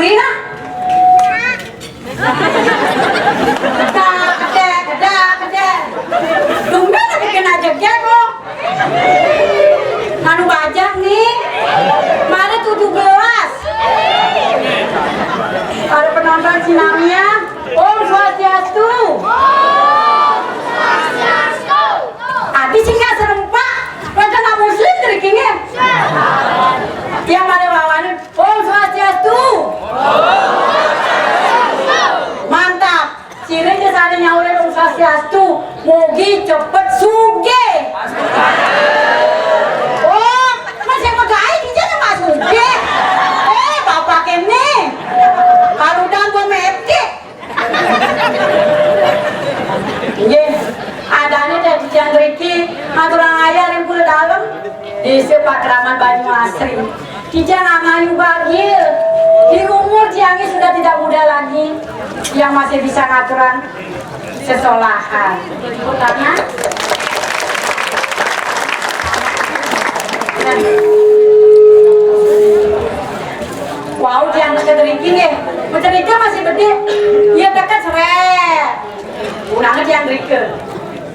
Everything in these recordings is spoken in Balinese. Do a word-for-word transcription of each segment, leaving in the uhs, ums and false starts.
Ina. Kedak, kedak, kedak, kedak. Tumben aja kena jegek lo. Anu bajang nih. Mana tujuh belas? Para penonton sinamia, Om Swastiastu. Adi sing nggak serempak, macam nak muslim dari kini. Yang mana lawanin, Om Swastiastu. Mantap. Sira ja sane nyaure Om Swastiastu, mugi cepet sugih. Oh, masih pegawe dija nang sugih. Eh, bapak kene. Karudan gua metik. Nggih, adane dadi tiyang mriki, maturang ayah ring kula dalem. Desa Pakraman Banyuasri. Tijang amayu bagil. Di umur tiangnya sudah tidak muda lagi, yang masih bisa ngaturang sesolahan. Tepuk tangan. Wau, tiang teka deriki nggih. Mencerita masih gede. Iya, teka seret. Kurangnya tiang deriki.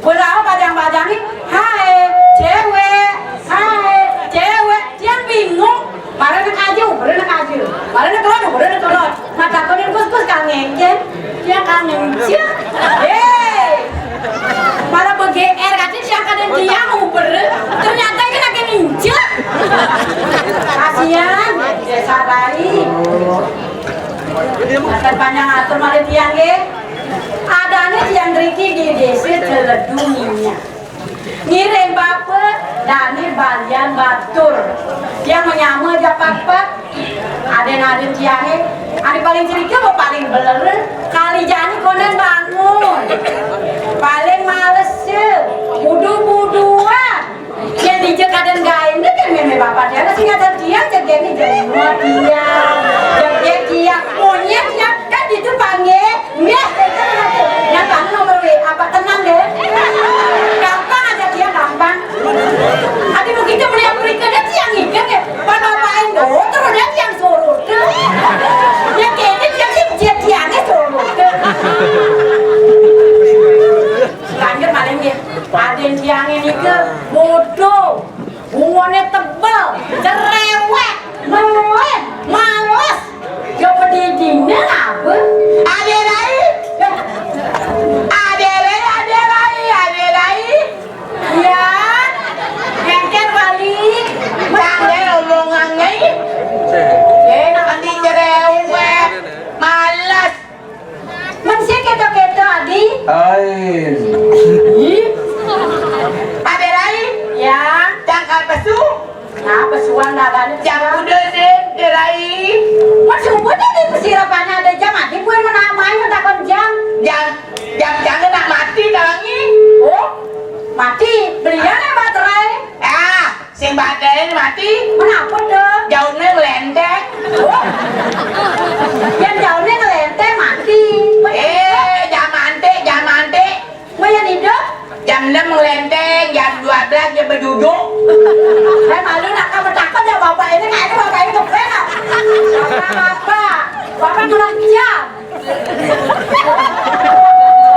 Berapa bajang-bajang nih? Hai, cewek. Hai, cewek. Tiang bingung. Marana kaju, marana kaju. Marana kelod, marana kelod. Nah, takonin kus-kus kangen, Jen. Dia kangen, Jen. Hei. Malah B G R, katanya siang kadang dia nguber. Ternyata ini lagi ninja. Kasihan, desa baik. Makan panjang atur malah tiang, nggih. Adanya tiang riki di desa Celedung, Nyinya. Ngiring bapa dane balian batur. Tiang menyama ja pat-pat. Aden-aden tiange, ane paling curiga apa paling beler? Kali jani konden bangun. Paling males ya, budu-buduan. Yen dija kaden gaene kan meme bapak dia sing ada dia jegene jenggot dia. Jegek dia, monyet dia, kan ditu panggil. Nggih, nggih, nggih. Yang kamu nomor W apa? Tenang deh. Gampang aja dia, gampang. Adi mungkin dia melihat berikutnya dia yang ngikan ya. Pada main, oh, terus dia yang suruh. Ya kayaknya dia sih dia tiangnya suruh. Lanjut malam ya. Ada yang tiangnya nih ke bodoh. Bungone tebel, cerewet, melek, males. Ya pedidine apa? Ade Rai. Ade Rai, Ade Rai, Ade Rai. Ya. Lengket wali. Tangge omonganne. Eh, nanti cerewet, males. Men sing keto-keto, Adi. Ai. Ih. Ade Rai. Ya. Cangkal pesu. Nah, pesuan dagane jam pesuan. Udah sih, Ade Rai. Mas subuh tadi pesirapannya ada jam, Adi. Gue mau namain, mau takon jam. Jam, jam jangan nak mati, tangi. Oh, mati. Belian ya baterai. Ah. Sing baterainé mati. Kenapa tuh? Jaune ngelenteng. Oh. Yang jaune ngelenteng mati. Eh, jam antik, jam antik. Mau yang hidup? Jam enam ngelenteng, jam dua belas dia berjujuk. Saya malu nak kamu takut ya bapak ini, kayaknya bapak ini keren. Bapak, bapak, bapak ngelak jam.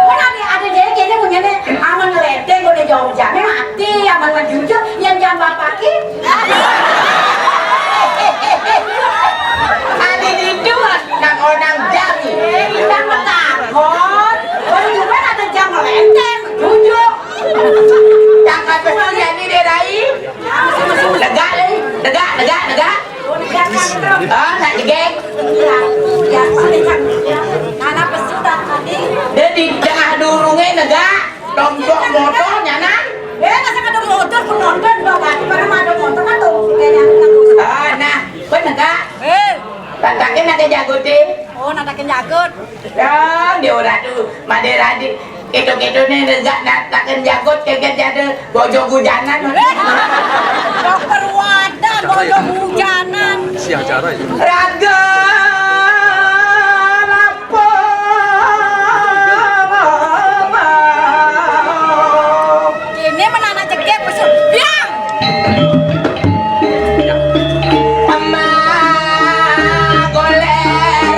Kan ada, ada dia kayaknya punya nih, aman ngeledek, udah jauh jamnya mati, aman menjujur, yang jam bapak ki. Ada di itu, nak orang jam. Kita takut. Baru juga ada jam ngeledek, jujur. Yang kata tuh jadi deh, Rai. Negak, Rai. Negak, negak, negak. Ah, nak jegeg. Dia di tengah durunge negak. Tompok motor nyanan. Eh, masa ada motor penonton bawa baju mana ada motor kan tuh kayaknya aku. Ah, nah, kowe negak. Eh. Tatakin ada jagote. Oh, natakin jagot. Ya, dia ora tuh, Madera di Keto-ketone negak nataken jagot, keget jade bojong hujanan. Dokter wadah, bojong hujanan. Isi acara ya. Raga lapor. Ini menana cekek, pesu. Biang! Emak golek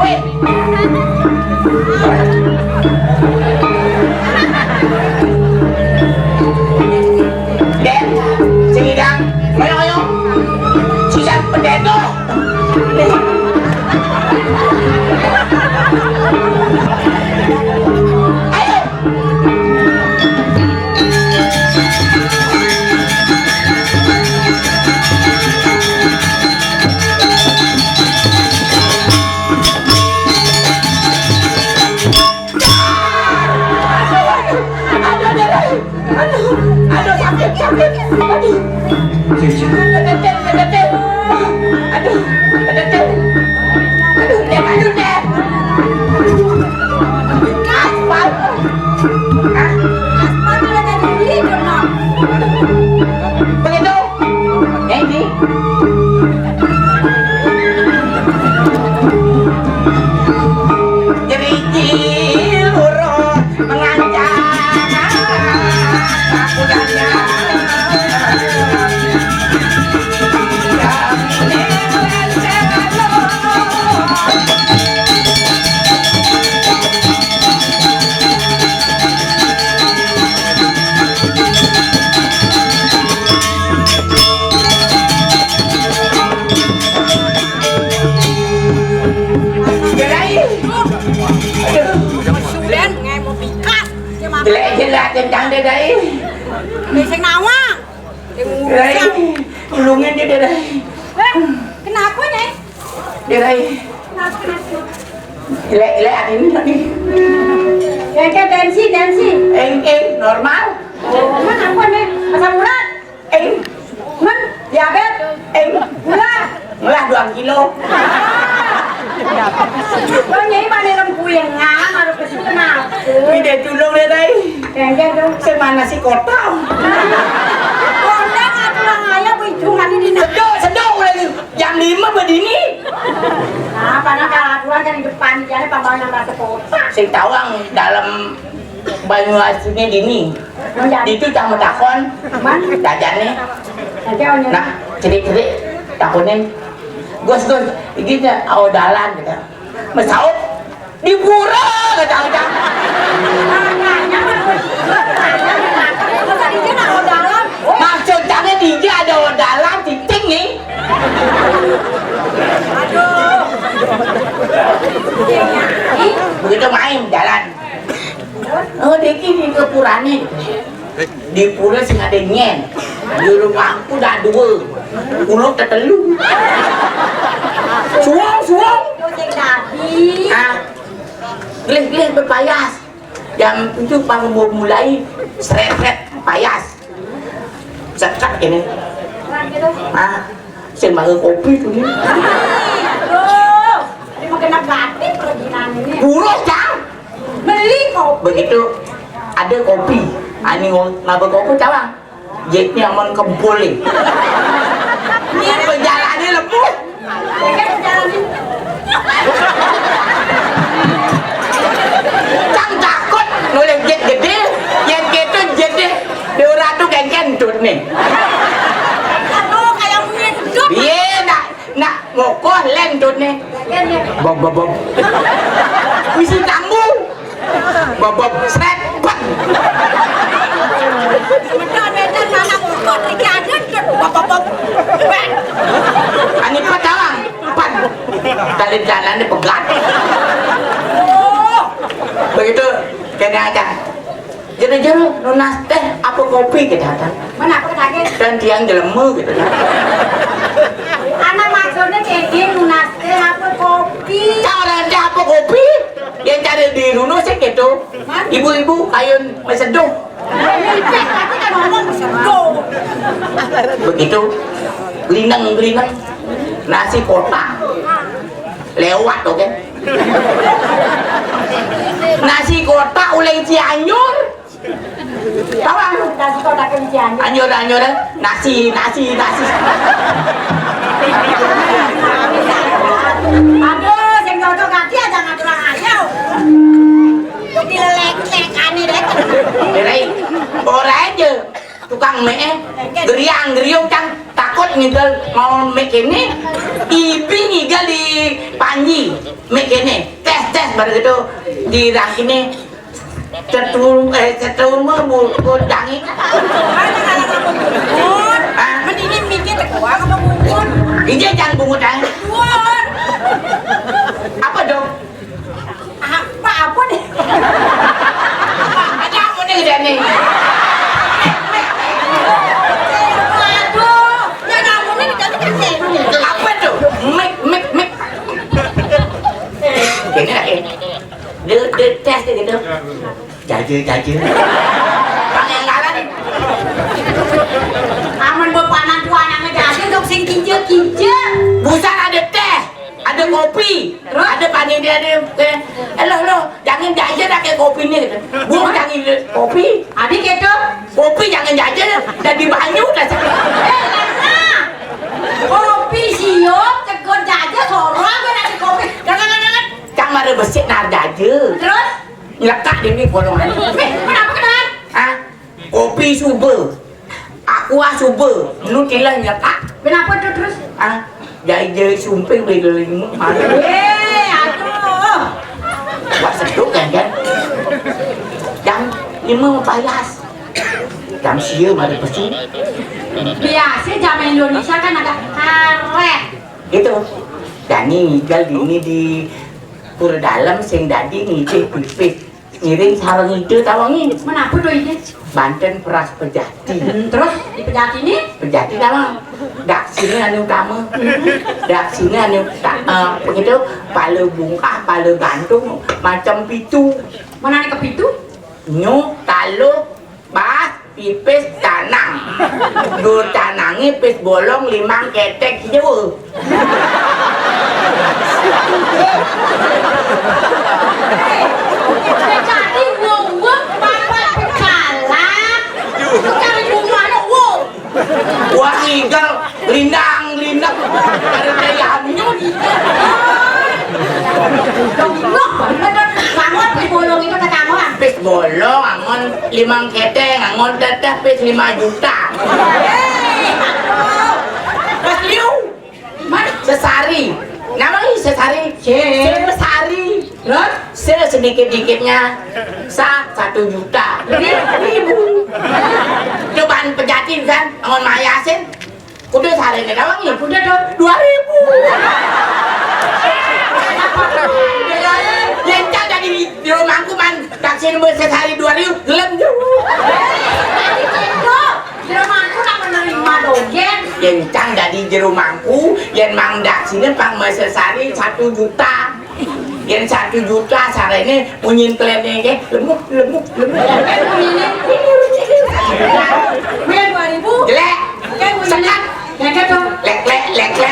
Den, sing idang, ayo, ayo. Sisa pendeta. Ayo. Aduh, aduh, aduh, aduh, sakit, sakit. Aduh. Aduh, aduh, aduh. Aduh, aduh, aduh. Aduh, deh, aduh, deh. Aspal. Aspal kalau jadi beli, dong. Begitu. Ini. Jeriji lurus mengancam. Sudah, ngai mau pikas. Jelek-jelek kencang deh, Dai. Sing nawang. Dai, tulungin dia, Dai. Eh, kenapa, Nyai? Dai. Kenapa, kenapa? Jelek-jelek hari ini, Dai. Ya, kayak tensi, tensi. Eng, eng, normal. Oh, emang apa nih? Asam urat? Eng. Men, diabetes. Eng. Gula. Ngelah dua kilo. Bang, Nyai mana lempuyengan, harus ke situ, kenapa? Tidak tulung deh, Dai. Kengkeng tuh. Semana si kota. Kondang atuh lah ngaya, bujukan ini, nah. Sedok, sedok, udah jam lima berdini. Nah, padahal kalau aturan kan di depan, di jalan pambangan bahasa kota. Sing tawang dalam banyu aslinya dini. Itu cang takon. Dajane. Nah, cerik-cerik takonin. Gus, Gus, iki aodalan gitu. Mesaut di pura kata cang. Maksud cangnya di iki ada odalan, cicing nih. Begitu main jalan. Oh, dek ini ke purane. Di pura sing ada nyen. Di rumahku dah dua. Uluk tetelu. Suang, suang. Ah. Gleh, gleh berpayas. Jam tujuh pang mau mulai seret-seret payas. Cekak ini. Ah, sing makan kopi tuh nih. Aduh, ini mah kena batin perjinan ini. Burus, Cang. Beli kopi. Begitu ada kopi, ani wong ngaba kopi cawang. Jetnya aman kempul nih. Ini perjalanan lembu. Cang takut nulis jet gede, jet gitu jet deh. Dewa Ratu kengkentut nih. Aduh, kayak punya hidup. Iya, nak, nak mokoh lentut nih. Bob, bob, bob. Isi tambu. Bob, bob, sret, pet. Sementara beda sana mokoh, kerja ada, bob, bob, bob. Ani pet awang, pet. Tali jalan di pegat. Oh. Begitu, kena aja. Jero-jero nunas teh apa kopi kita kan? Mana apa lagi? Dan tiang jelema gitu kan. Anak maksudnya kayak gini nunas teh apa kopi? Cara teh apa kopi? Yang cari di Runo sih gitu. Ibu-ibu kayun meseduh. Tapi kan ngomong meseduh. Begitu. Gelinang-gelinang nasi kotak lewat, oke. Nasi kotak oleh Cianjur. Tahu? Nasi kotak oleh Cianjur. Anjur, anjur, eh. Nasi, nasi, nasi. Aduh, sing cocok hati aja ngatur ayo. Jadi lelek-lelek aneh deh. Ora aja. Tukang mee, geriang, geriung, cang, tak Kot ngigel mau mik ini, ibi ngigel di Panji mik ini. Tes, tes, baru gitu di rang ini. Cetur, eh, cetur mah bu-, bu-, dangi. Hah? Mendingin mikir tekuang apa bungut? Iya, jangan bungut aja. Bungut. Apa dong? Apa, apa nih? Ada apa nih, udah nih? Waduh, yang ngomongnya dikasih kasih. Apa tuh? Mik, mik, mik. Ini lagi. Dia, dia tes dia gitu. Jaje, jaje. Bang yang ngalah nih. Amun bapak anak tua anaknya jaje, dok sing kince, kince. Busan ada teh, ada kopi, terus ada panitia dia, eh, eh, lo, lo, jangan jaje dah kayak kopi nih, gitu. Gua jangan kopi. Adi gitu. Kopi jangan jaje, jadi banyu dah. Eh, karena kopi siup, cegot jaje, sorang, gue nanti kopi. Jangan, jangan, jangan. Cang mara besik nar jaje. Terus? Nyelekak di ni golongan. Eh, kenapa, kenapa? Hah? Kopi suba. Aqua suba. Lu tilah nyelekak. Kenapa tuh terus? Hah? Jai-jai sumping beli lima. Aduh. Eh, aduh. Buat seduk kan, kan? Jam lima mau payas. Jam sia mari pesu. Biasa jam Indonesia kan agak karet. Gitu. Dani ngigel dini di Pura Dalem sing dadi ngidih pipis. Ngiring sareng ida tawangi. Menapa to iki? Banten peras pejati. Hmm, terus di pejati ini? Pejati tawa. Daksine anu utama. Daksine anu uta-, eh, begitu, pala bungkah, pala gantung, macam pitu. Mana nih kepitu? Nyuk, taluh, pas, pipis, canang. Dur canange pis bolong, limang ketek, Jawa. Jadi wong-wong bapak bekalak. Kami bunga anak wong. Wah, ngigel, lindang, lindang. Ada daya hamil. Loh, kamu pis bolong itu ketahuan. Pis bolong, angon limang ketek, angon teteh pis lima juta. Pas liu. Mana? Sesari. Nama ini sesari? Se. Sesari. Terus? Se sedikit-dikitnya. Sa satu juta. Ribu. Cobaan pejatin kan, angon mayasin. Kudu sarene doang ya? Kudu dong. Dua ribu. Yang cak tadi di rumahku man, taksi nembus sesari dua ribu, gelem jauh. Tadi cendol. Jero mangku nak menerima dogen. Yen cang dadi jero mangku, yen mangdak sini pang mesesari satu juta. Yen satu juta sarene munyin klene ke, lemuk, lemuk, lemuk. Oke, munyine. Munyine dua ribu. Jelek. Oke, munyine. Sekat. Lek, lek, lek, lek.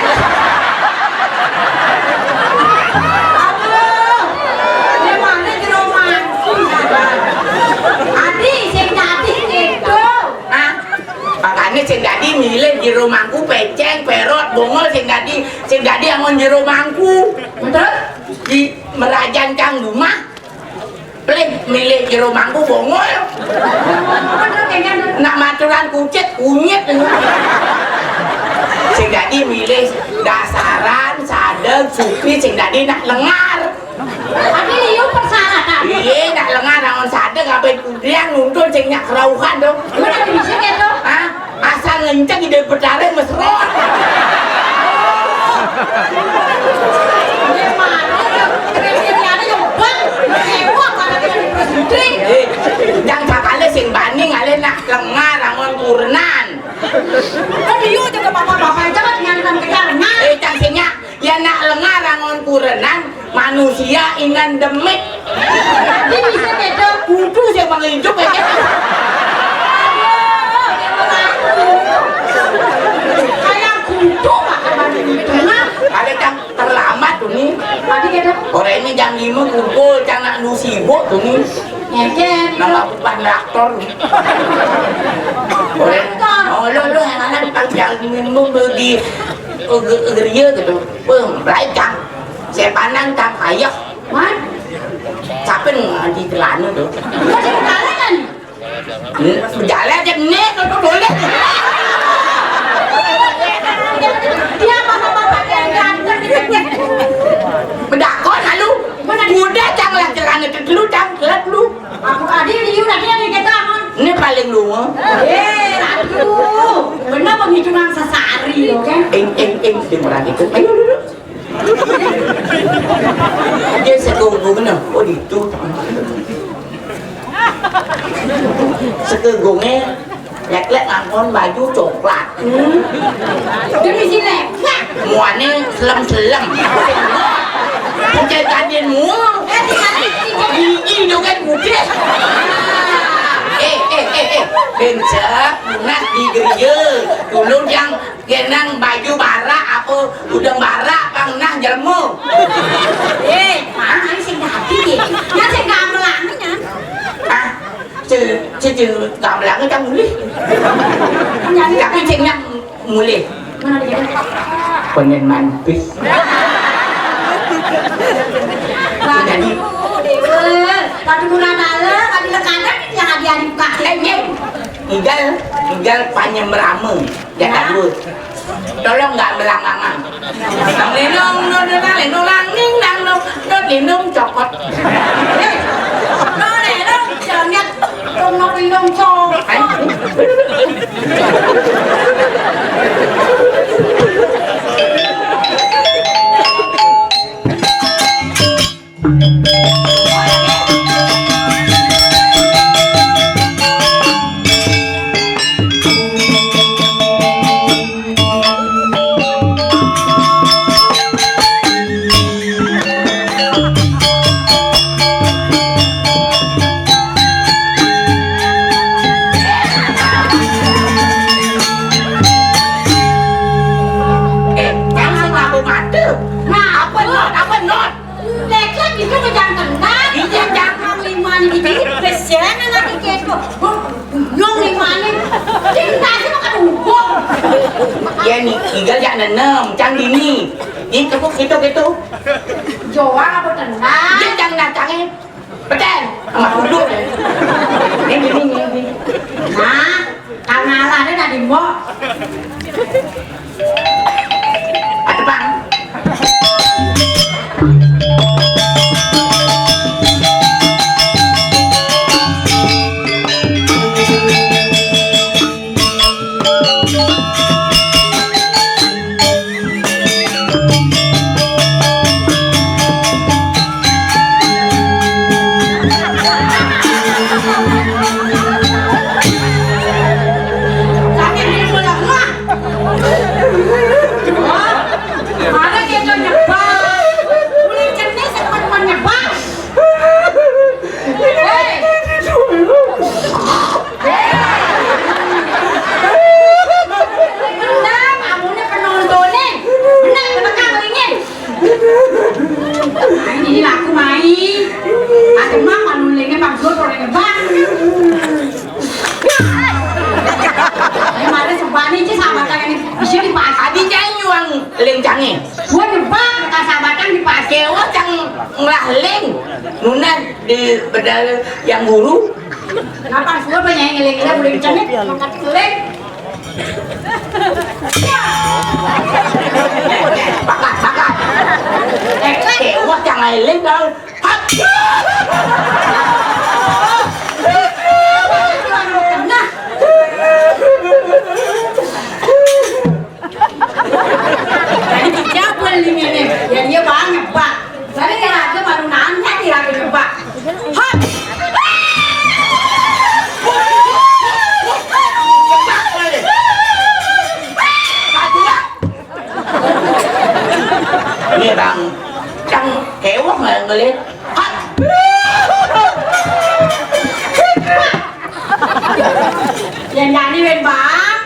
Aduh. Dia mana jero mangku? Adi, sing dadi gitu. Hah? Makanya sing dadi milih jero mangku, peceng, perot, bongol, sing dadi, sing dadi angon jero mangku. Terus? Di merajan kang rumah. Plih milih jero mangku, bongol. Bener, kayaknya. Nak maturan kucit, kunyit. Sing dadi milih dasaran, sadeg, supi, sing dadi nak lengar. Tapi liu persyaratan. Iya, nak lengar, angon sadeg, ngapain kudiang, nuntul, sing nyak kerauhan, dong. Emang ada bisa kayak tuh? Hah? Asal ngenceng ide Betara mesra. Gimana ya? Kriterianya yang bang, mewah, mana yang presiden? Eh, yang sakale sing bani ngalih nak lengar angon kurenan. Kan iya juga bapak-bapak aja kan dengan kan kejar, nah. Eh, cang sing nyak, ya nak lengar angon kurenan, manusia ingan demit. Jadi bisa beda. Kudu sing manginjuk ya. Aduh, dia mengaku. Kayak kudu makan baju itu, nah. Ada cang terlambat tuh nih. Tadi kita. Ora ini jam lima kumpul, cang nak nu sibuk tuh nih. Ngecen. Nang aku pan reaktor. Ora. Reaktor. Oh, lo, lo yang anak pang jam lima bagi, oh, ge-, geria gitu. Pem, baik, cang. Saya pandang tak payah. Wan? Siapa yang ngaji celana tuh? Masih berjalan kan? Hmm, berjalan aja nih, kalau boleh. Eh, aduh, bener penghitungan sesari lo kan? Ing, ing, ing, sing ora gitu. Ayo duduk. Dia sekungkung no. Oh, itu. Sekegungnya lek-lek ngangkon baju coklat. Hmm. Demi si lek. Muane selem-selem. Bukan kadin mua. Eh, di mana? Di, di joget budek. Eh, eh, eh, eh. Bencak, nak di gereja. Dulu yang genang baju barak apa udang barak pang nah jelmu. Eh, mana sing dadi ki? Nah, sing gamelan kan? Ah, ce, ce, ce, gamelan kan mulih. Tapi sing nak mulih. Mana dia? Pengen mantis. Waduh, Dewa. Waduh, murah dalam, waduh, lekanan yang adi-adi buka. Eh, eh. Tinggal, tinggal panyemrama. Ya, ya. Tolong nggak melangangan. Nang linung, nun, nun, nang linung, lang, ning, nang, nung, nun, linung, cokot. Eh, nun, linung, jangan, nun, nun, linung, cokot. Eh, jangan mabuk mata. Nah, apa not? Apa not? Lek-lek itu mah jangan kena. Iya, jangan lima ini dikit. Kesian anak itu. Huh, nyong lima ini. Cinta sih makan ubok. Ya nih, tinggal jak nenem, cang dini. Ini tepuk gitu gitu. Joang apa tenang? Dia jangan datangnya. Betul, sama kudu. Ini, ini, ini, ini. Nah, karena alah ada tadi mbok. Ada bang. Mana dia tuh nyebal? Kulit cernih sempat menyebal. Hei. Bener, kamunya penontonnya. Bener, bener, Kang, lingin. Main ini laku main. Ada mah manulingnya Bang Zul, orang ngebang. Ini mana sebani sih sahabat yang ini bisa dipasang. Adi jangan nyuang lencangnya. Gua nyebak, kata sahabat yang dipasang. Kewa cang ngelah leng. Nuna di bedal yang guru. Ngapa gua penyanyi ngeling-ngeling, udah cenit, ngangkat ngeling. Bakat, bakat. Eh, eh. Dewa jangan eling kau. Hap. Nah. Jadi dijabel ini nih. Ya dia banget, Pak. Tapi dia aja baru nanya, dia lagi nebak. Hah? Ini bang, cang hewok nggak ngeliat. Hah? Yang jadi wen bang.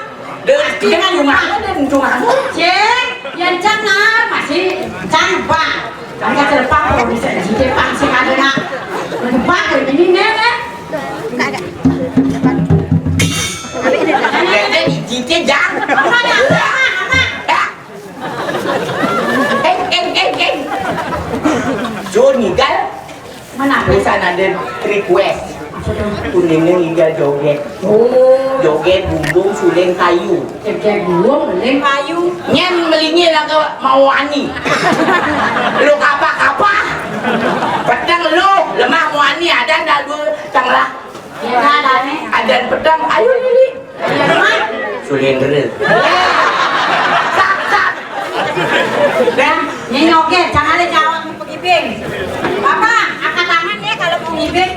Dengan cuma, dengan cuma. Cek, yang cang nah, masih cang bang. Kan kata depan kalau bisa di depan sih ada nak. Depan ini nih. Dede di jite jang. Apa ya? Apa? Apa? Eh, eh, eh, eh. Joni gal. Mana? Pesan ada request. Kuningnya tinggal joget. Oh. Joget bumbung suling kayu. Joget bumbung suling kayu. Nyen melinya lah ke mau ani. Lu kapa-kapa. Petang lu lemah mau ani ada ndak lu tengah. Adan pedang, ayo Lili. Sulindra. Dah, ini oke, jangan ada jawab pengibing. Bapak, angkat tangan ya kalau mau ngibing.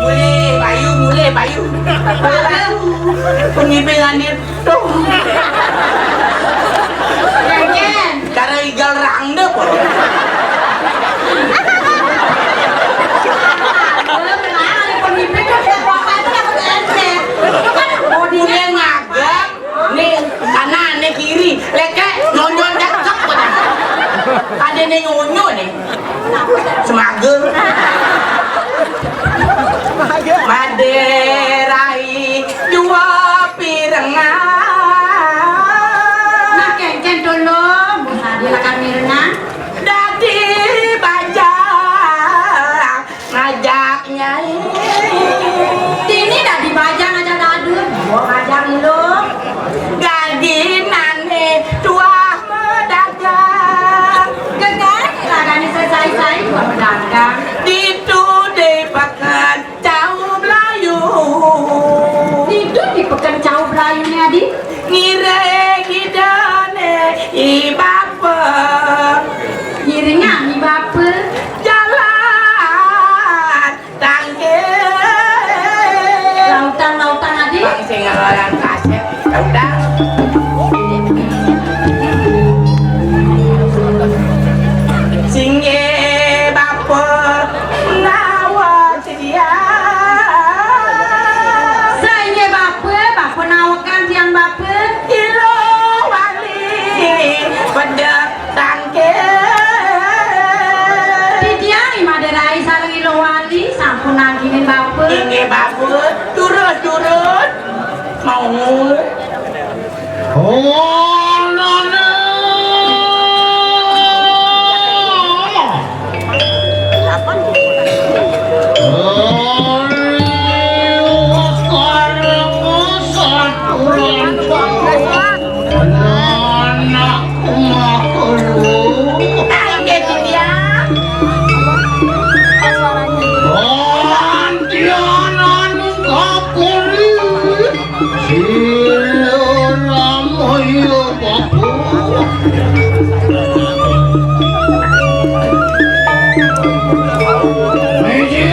Mulih, payu, mulih, payu. Pengibing anin. Tuh. Cara igal rangdep. Punya ngagak. Nih, kanan, nih, kiri. Leke, nyonyon, cakep. Ada nih nyonyo nih. Semagel. Maderai dua pirengan. Mlayuné, Adi? Ngiring idané i bapa. Ngiringan i bapa. Jalan tangkil. Lautan, lautan, Adi. Bang sing orang kasép, lautan. Singgih bapa nawa Sainggih bapa, bapa nawegang tiang bapa. Iluh wali, pedek tangkil. Titiang I Madé Rai sareng Iluh Wali sampun nangkilin bapa. Inggih bapa, durus-durus. Mau. Sira Ramaya Bapu. Miji.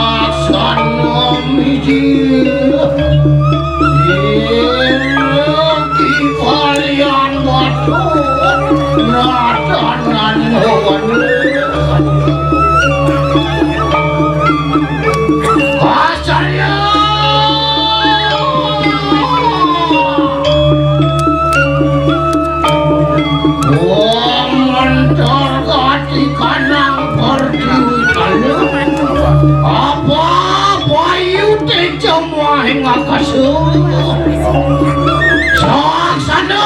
Saksana miji. Sira Ki Palian Batu. Natan Nanu. Asarya. Om antar gati kanang pertiwi kala. Apa bayu tejo muahing akasa. Saksana.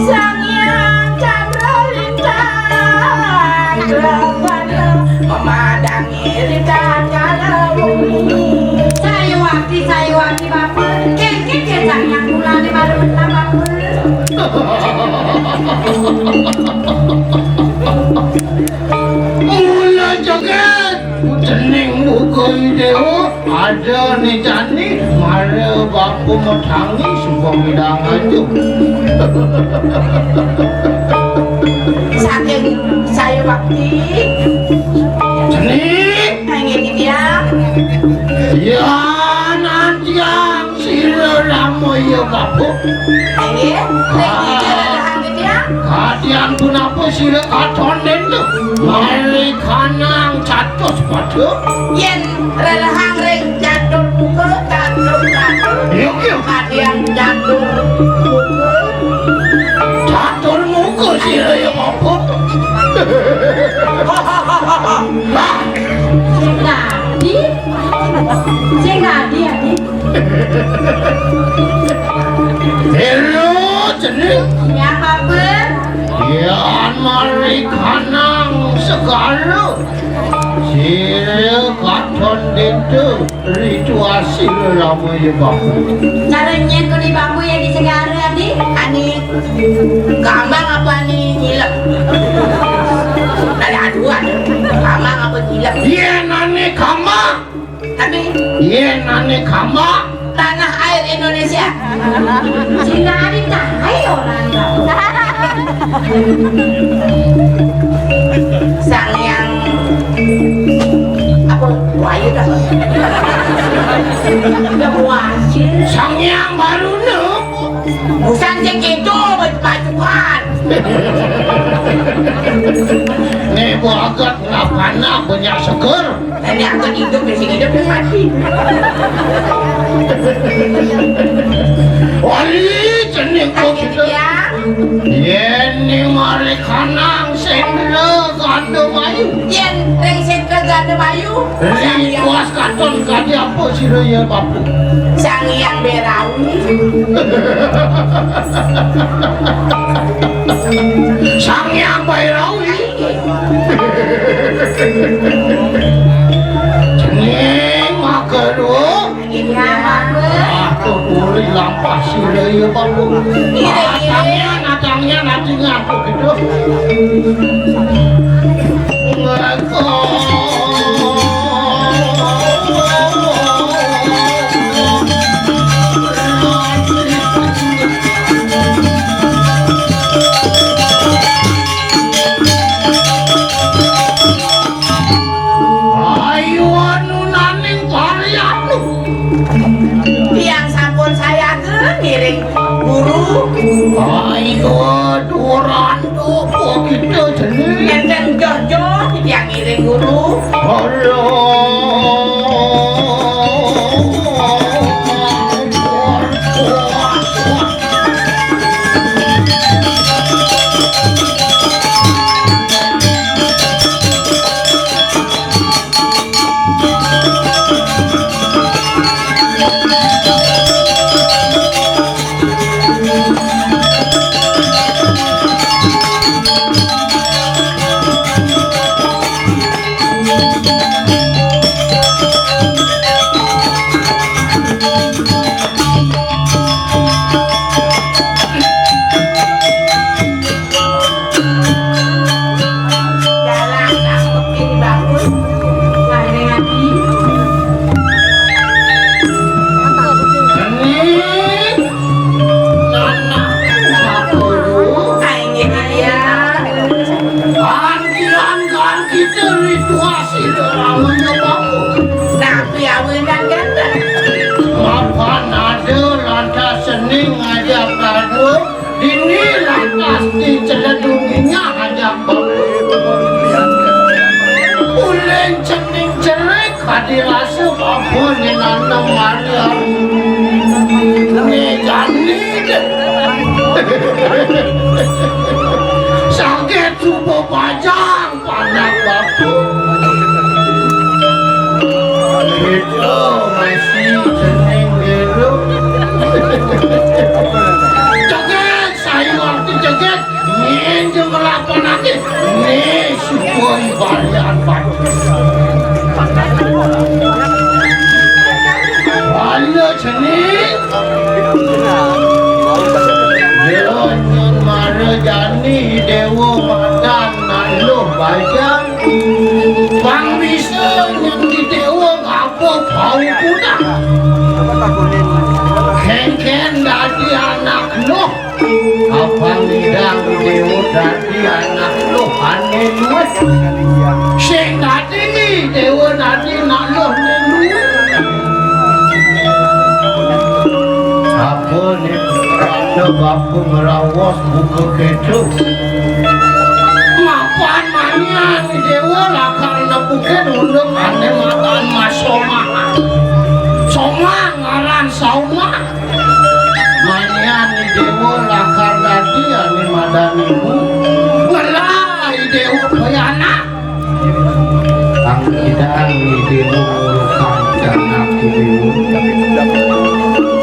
Sang Hyang Chandra Lintang, Brahmana memandangi. Sayuwakti, sayuwakti, Bapa. Kéngkén kén Sang Hyang Mulané pada menang, Bapa. Mula jagét, cening muga déwa, ada né jani, mara Bapa matangi suba midang aja. Saking sayuwakti. Cening. Inggih, titiang. Ya, nantiang sira Ramaya Bapa. Inggih, ring dija rerehang titiang? Kadian punapa sira katon dénten? Malikanang catus pada. Yén rerehang ring catur muka, catur, catur. Iya, iya. Kadian catur muka. Catur muka sira ya apa? Sing dadi, sing dadi, Adi. Hello, cening. Ya, apa? Yan malikanang segara. Sira katon dénten. Ritual sira Ramaya Bapa. Cara nyén kudi Bapa ya di segara, Adi? Ani kambang apa ani nyilem? Ada aduan. Kambang apa nyilem? Yén ané kambang. Tapi yén ané kambang. Tanah air Indonesia. Sing adi tahe orang. Sang Hyang apa? Wahyu dah. Udah wahyu. Sang Hyang Baruna. Busan sing kéto, bajukan. Né bagat lapana banyak seger. Ini aku hidup, di sini hidup, di mati. Wali cening kok gitu. Yén ning mari kanang sendra ganda mayu. Yén ring sendra ganda Bayu. Ri, puas katon kadi apa sira ya, Bapu? Sang Hyang Berawi. Sang Hyang Berawi. Jeneng maka dua. Iya, Bapak. Ah, tuturi lampah sira ya, Bapu. Iya, iya. Atangnya, atangnya, nanti ngaku gitu. Ayo anu naning varianu. Tiang sampun sayaga ngiring guru. Ayo duran tuh kita jenis. Enten joh-joh tiang ngiring guru. Aduh. Gantilan ganti kita ritual sira ramanya baku. Tapi awinan ganteng. Mapan ada lantas seni ngajak kado, dini lantas diceledunginya ajak baku. Ulin cening cerik kadi rasa apa ni nanam marian. Ni jani deh. Sakit subuh pajang. Anak batu. Itu masih jeneng biru. Joget, saya waktu joget. Nyen jeng kelakon ati. Nih, sukun balian batu. Bala jeneng. Dewa nyen mara jani dewa madan nak luh bajang. Pang bisa nyang didéwa ngapa bau kuda. Kéngkén dadi anak Nuh. Abang idang déwa dadi anak Nuh ané luwih. Sing dadi déwa dadi anak Nuh né luwih. Apa né? Karena bapa ngrawos buka kéto. Mapan manyan déwa lakar nepukin unduk ané madan Mas Somah. Somah ngaran Saumah. Manyan déwa lakar dadi ané madan ibu. Ngelah déwa pianak. Kang idang déwa ngurukang janak déwa.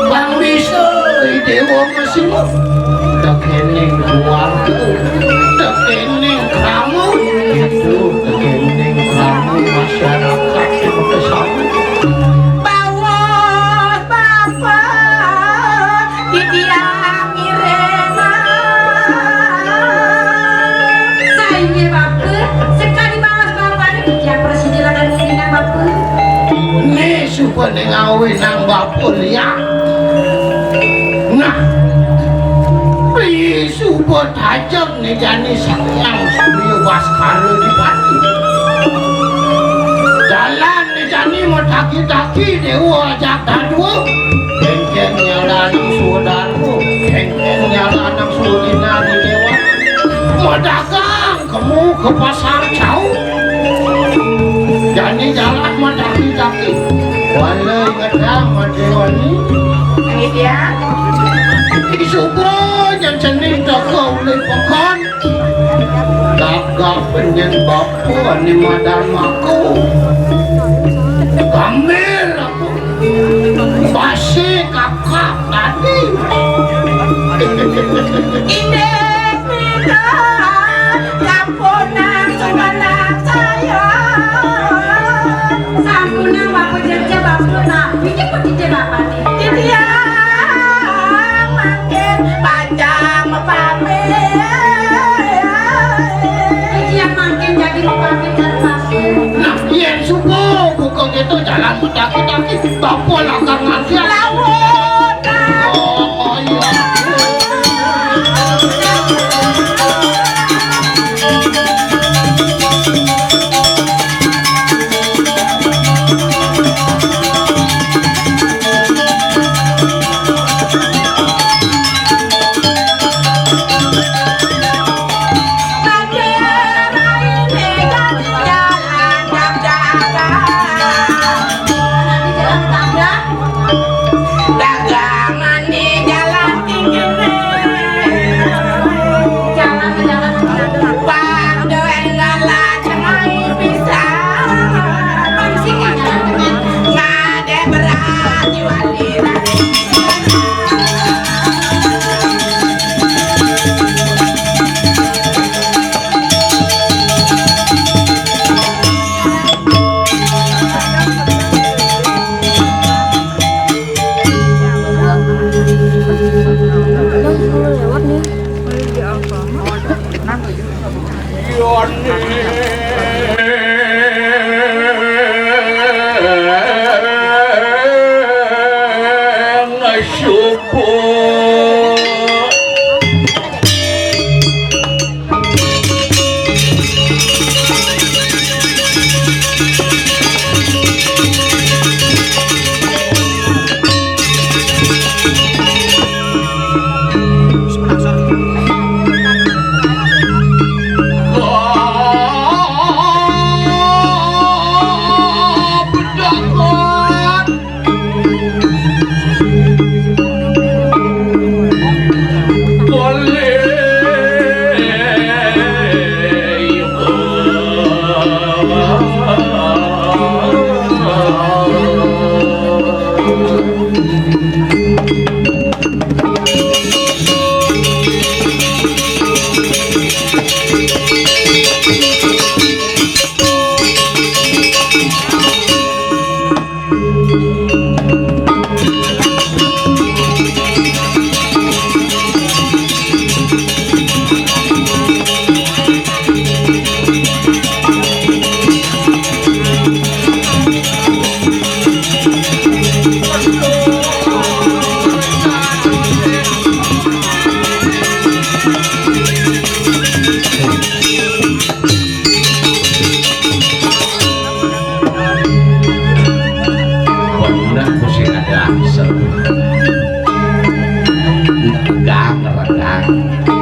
Bang bisa déwa masih tekéning keluarga, tekéning kamu, itu tekéning kamu masyarakat yang kesal. Bawah bapak titiang ngiring. Sainggih bapak, sekali balas bapak ini titiang prasida lagan ngiring bapak. Nih suka ning awinang bapak liang. Nah, suba tajem né jani Sang Hyang Surya Baskara Dipati. Jalan né jani mataki-taki déwa ajak dadua. Kéngkén nyalanang sudarma, kéngkén nyalanang sudina déwa. Madagang kemu ka pasar cau. Jani jalan mataki-taki. Wala ngedang madéwani. Nggih, ya. Isuba nyen cening teka uli pekon. Gagah penyen bapa ané madan mako. Aku caki-caki, bapak lah kang Marsial. Lawan. Oh, oh, iya. Dagangan di jalan tinggi. Jalan, jalan. Bang Doeng galak cemai pisang. Ngadé beras jual di. Lewat nih. Pokoknya mesti ada angsel. Tegang, tegang.